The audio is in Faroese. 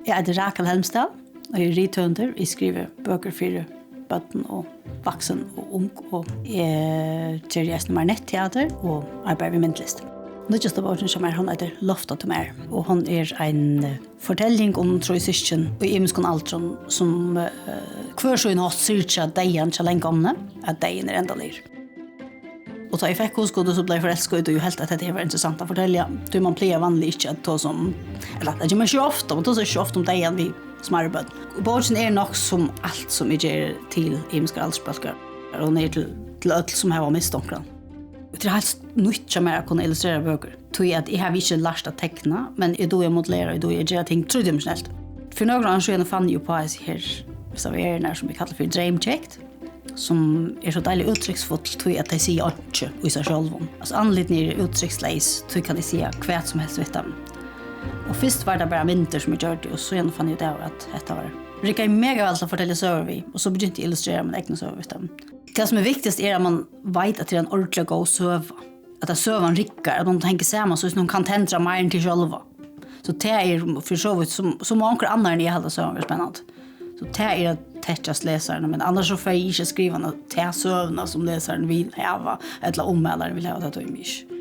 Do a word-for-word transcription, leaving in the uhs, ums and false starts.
Eg eiti Rakel Helmsdal og eg eri rithøvundur. Eg skrivi bøkur fyri børn og vaksin og ung, og eg geri eisini meir netteatur og arbeiði við myndlist. Nýggjasta bókin hjá mær, hon eitur Loftað til mær, og hon er ein, eh, forteljing um trý systkin í ymiskum aldrum, sum, eh, hvør sín hátt syrgja deyðan hjá langommu, at deyðin er endaligur. Og tá eg fekk hugskotið, so bleiv eg forelskað í tí og helt, at hetta her var interessant at fortelja, tí man plagar vanliga ikki at tosa um, ella tað ger man ikki ofta, man tosar ikki ofta um deyðan við smærri børn. Og bókin er nokk sum alt sum eg geri til ymiskar aldursbólkar, og hon er til, til øll sum hava mist onkran. Og tað er heilt nýtt hjá mær at kunna illustrera bøkur, tí at eg havi ikki lært at tekna, men eg dugi at modellera, eg dugi at gera ting trídimensionelt. Fyri nøkrum árum síðan fann eg upp á hesi her, hesar verurnar, sum eg kalli fyri dreymkekt, sum er so deiliga úttrykksfull, tí at tey siga einki í sær sjálvum. Altso, andlitini eru úttrykksleys, tí kann eg siga hvat sum helst við teimum. Og fyrst var tað bara myndir, sum eg gjørdi, og síðan fann eg út av, at hetta var, riggaði mega væl til at fortelja søgur við, og so begynti eg at illustrera mína egnu søgu við teimum. Tað, sum er viktigast, er, at man veit, at tað er ein ordiliga góð søga, at tað søgan riggar, at hon hangir saman, so hon kann tendra meir enn teg sjálva. So tað er fyri so vítt, sum, sum onkur annar enn eg haldi, at søgan verður spennandi. So tað er at tekkjast lesaranum, men annars so fari eg ikki at skriva hana, ta søguna, sum lesarin vil hava, ella ummælarin vil hava, tað tími eg ikki.